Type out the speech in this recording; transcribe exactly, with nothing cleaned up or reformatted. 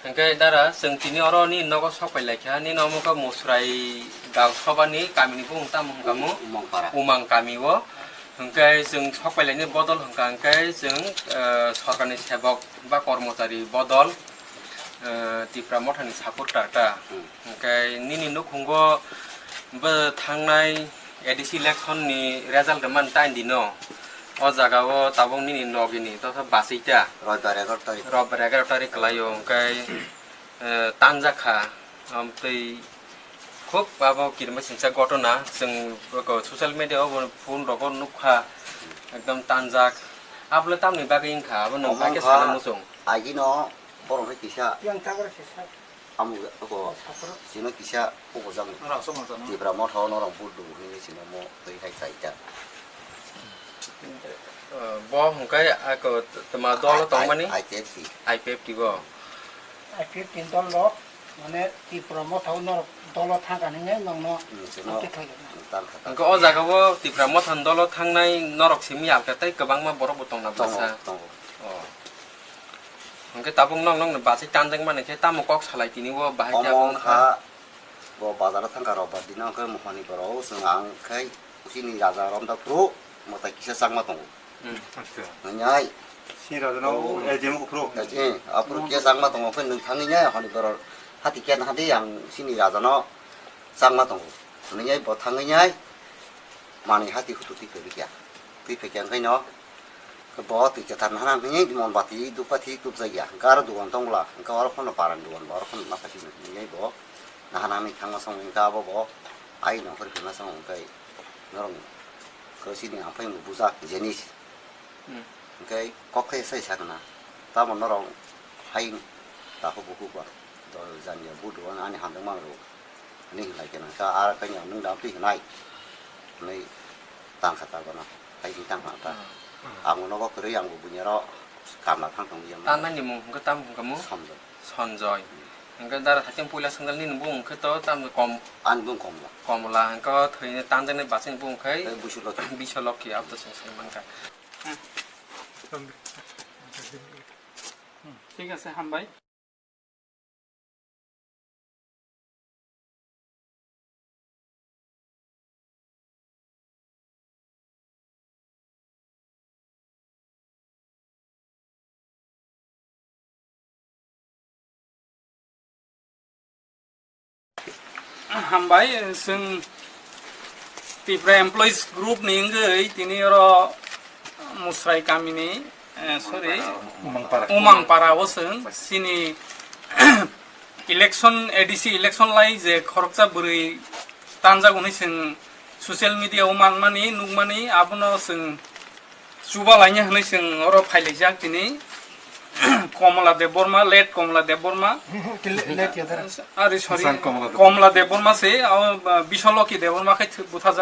Hwnkhe dara, chwng tini oro nini nogo sok pai laikha, nini omo khe Musrai Gangsabani kamini bumung tamo hwnkha mo? Umangpara. Umang kami o. Hwnkhe chwng sok pai laini bodol hwnkha hwnkhe chwng, eh, sorkarni sebok ba kormochari bodol, eh, Tipra Mothani supporter ta. Hmm. Hwnkhe nini nukhungo bo thangnai A D C election ni result rwmani time dino. O jaga o tabuk nini nogini tokha bachai ta. Roibar egaroh tarik. Roibar egaroh tarik kwlai o, hwnkhe, eh, tanjak kha. Amtwi khub abo kirima singsa gotona. Chwng oko social media o bo phone rogo nukha. Ekdom tanjak. Abole tamni bagwi wngkha, abo nwng Omo bai khe wngkha sana muchung. Agino borok hai kisa. Yang tabra se sa. Amo abo sino kisa kubujaknai. Rasa masa no. Tipra Motha o norok vote rw hwnwi sino mo twi hai chai ta. Eh, bo hwnkhe ako tma dolo tongmani? I P F T. I P F T bo. I P F T dolo, mane Tipra Motha o norok dolo thangkha hinwi nongno Hmm, sino tangkhe thai gana. Tangkha, tangkha. Hwnkhe o jaga o Tipra Motha ni dolo thangnai norok simi alka tei kwbangma borok bo tongna Tongo, bwsa. Tongo. Oh. Hwnkhe tabuk nok nokni bachai tanjakmani khe tamo kok salai tini o bahai khe Omo aboni wngkha, bo bazaro thangkha Robbar dino, hwnkhe mohoni borok chwng ang khai chini raja romda phuru mwtai kisa changma tongo. Hmm. Acha. Nwngnai. Chini raja no Oh. A D M ko phuru. Eh, aphuru kisa changma tongo, hwnkhe nwng thangwi nai honi borok hati khe hadi ang chini raja no changma tongo. Nwngnai bo thangwi nai manwi hati hutu twi kwrwi kya. Twi phaikya hwnkhe no Bo twi kwthar nahana hinwi mon bati duk bati tubjakya. Hwnkhe aro dogan tongla. Hwnkhe oro phano paran dogan bo oro phano naphai sini hinwi bo nahana hinwi thangma song hwnkhe abo bo ai nongkhor phima song hwnkhe norok khe sini aphai bo bujak jenis. Hmm. Hwnkhe kok khe sai sakna. Tamo norok hai takhuk bukhuk ba. Dol jani budu ani hamjak mang rw. Ani hinlai khe nang kha, a kanya nung dam twi hinai. Hinai tang kha ta bono. Hai sing tang kha ta. Hmm. Ang nogo kwrwi ang bo bunya ro kamla thang tong yang. Tanani mung hwnkhe tam hwnkha mo? Sonjoy. Sonjoy. Hwnkhe dara thacheng puila swngjal nini bung hwnkhe to tam kom. Ani bung Komla. Komla hwnkhe thwini tanjaknai bachani bung hwnkhe Tei Busu Lokhi. Biso Lokhi abdo song sai mankha. Thik ase, hambai. Hambai, chwng Tipra Employees Group ni wngwi tini oro Musrai kamini, eh, sorry, Umangpara. Umangpara o chwng chini election, A D C election lai je khoroksa bwrwi tanjak hwnwi chwng social media o manmani, nukmani, abono chwng chuba laina hwnwi chwng oro phailaijak tini. Komla Debbarma, late Komla Debbarma. Late ya dara. Ari, sorry. Komla Debbarma. Komla Debbarma se, o, uh, Bisaloki Debbarma khai thwi-, buthajak.